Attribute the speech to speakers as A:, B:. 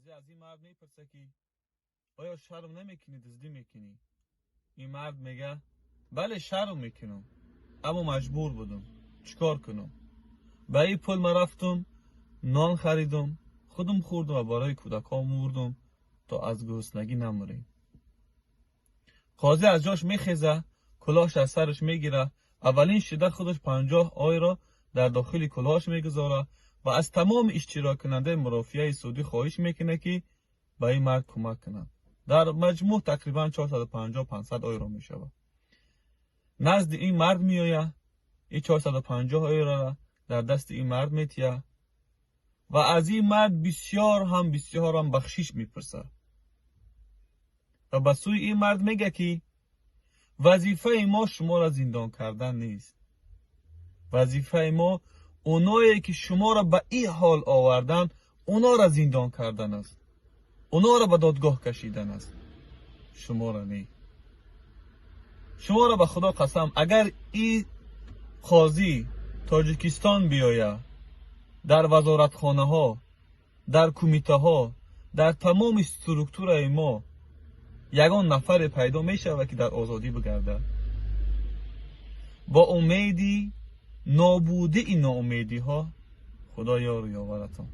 A: Қозӣ аз ин мард мепурсад, ки оё шарм намекунӣ, дуздӣ мекунӣ? Ин мард мега: бале, шарм мекунам, аммо маҷбур будам, чӣ кор кунам? Ба ин пул ман рафтам, нон харидам, худам хӯрдам ва барои кӯдакҳом бурдам, то аз гуруснагӣ намурем. Қозӣ аз ҷош мехеза, кулоҳш аз сараш мегира, аввалин шида худаш 50 ойро дар дохили кулоҳаш мегузора ва аз тамоми иштироккунандаи мурофиаи судӣ хоҳиш мекунад, ки ба ин мард кӯмак кунанд. Дар маҷмӯъ тақрибан 450-500 ойро мешавад. Назди ин мард меояд, ин 450 ойро дар дасти ин мард метиҳад ва аз ин мард бисёр ҳам, бисёр ҳам бахшиш мепурсад ва ба сӯи ин мард мегӯяд, ки вазифаи мо шуморо зиндон кардан нест, вазифаи мо оное ки шуморо ба ин ҳол овардан, онора зиндон кардан аст, онора ба додгоҳ кашидан аст, шуморо не. Шуморо ба Худо қасам, агар ин қозӣ Тоҷикистон биёяд, дар вазоратхонаҳо, дар кумитаҳо, дар тамоми структураи мо ягон нафаре пайдо мешавад, ки дар озодӣ бигардад? Бо умеди нобудии ноумедиҳо, Худо ёру ёваратон.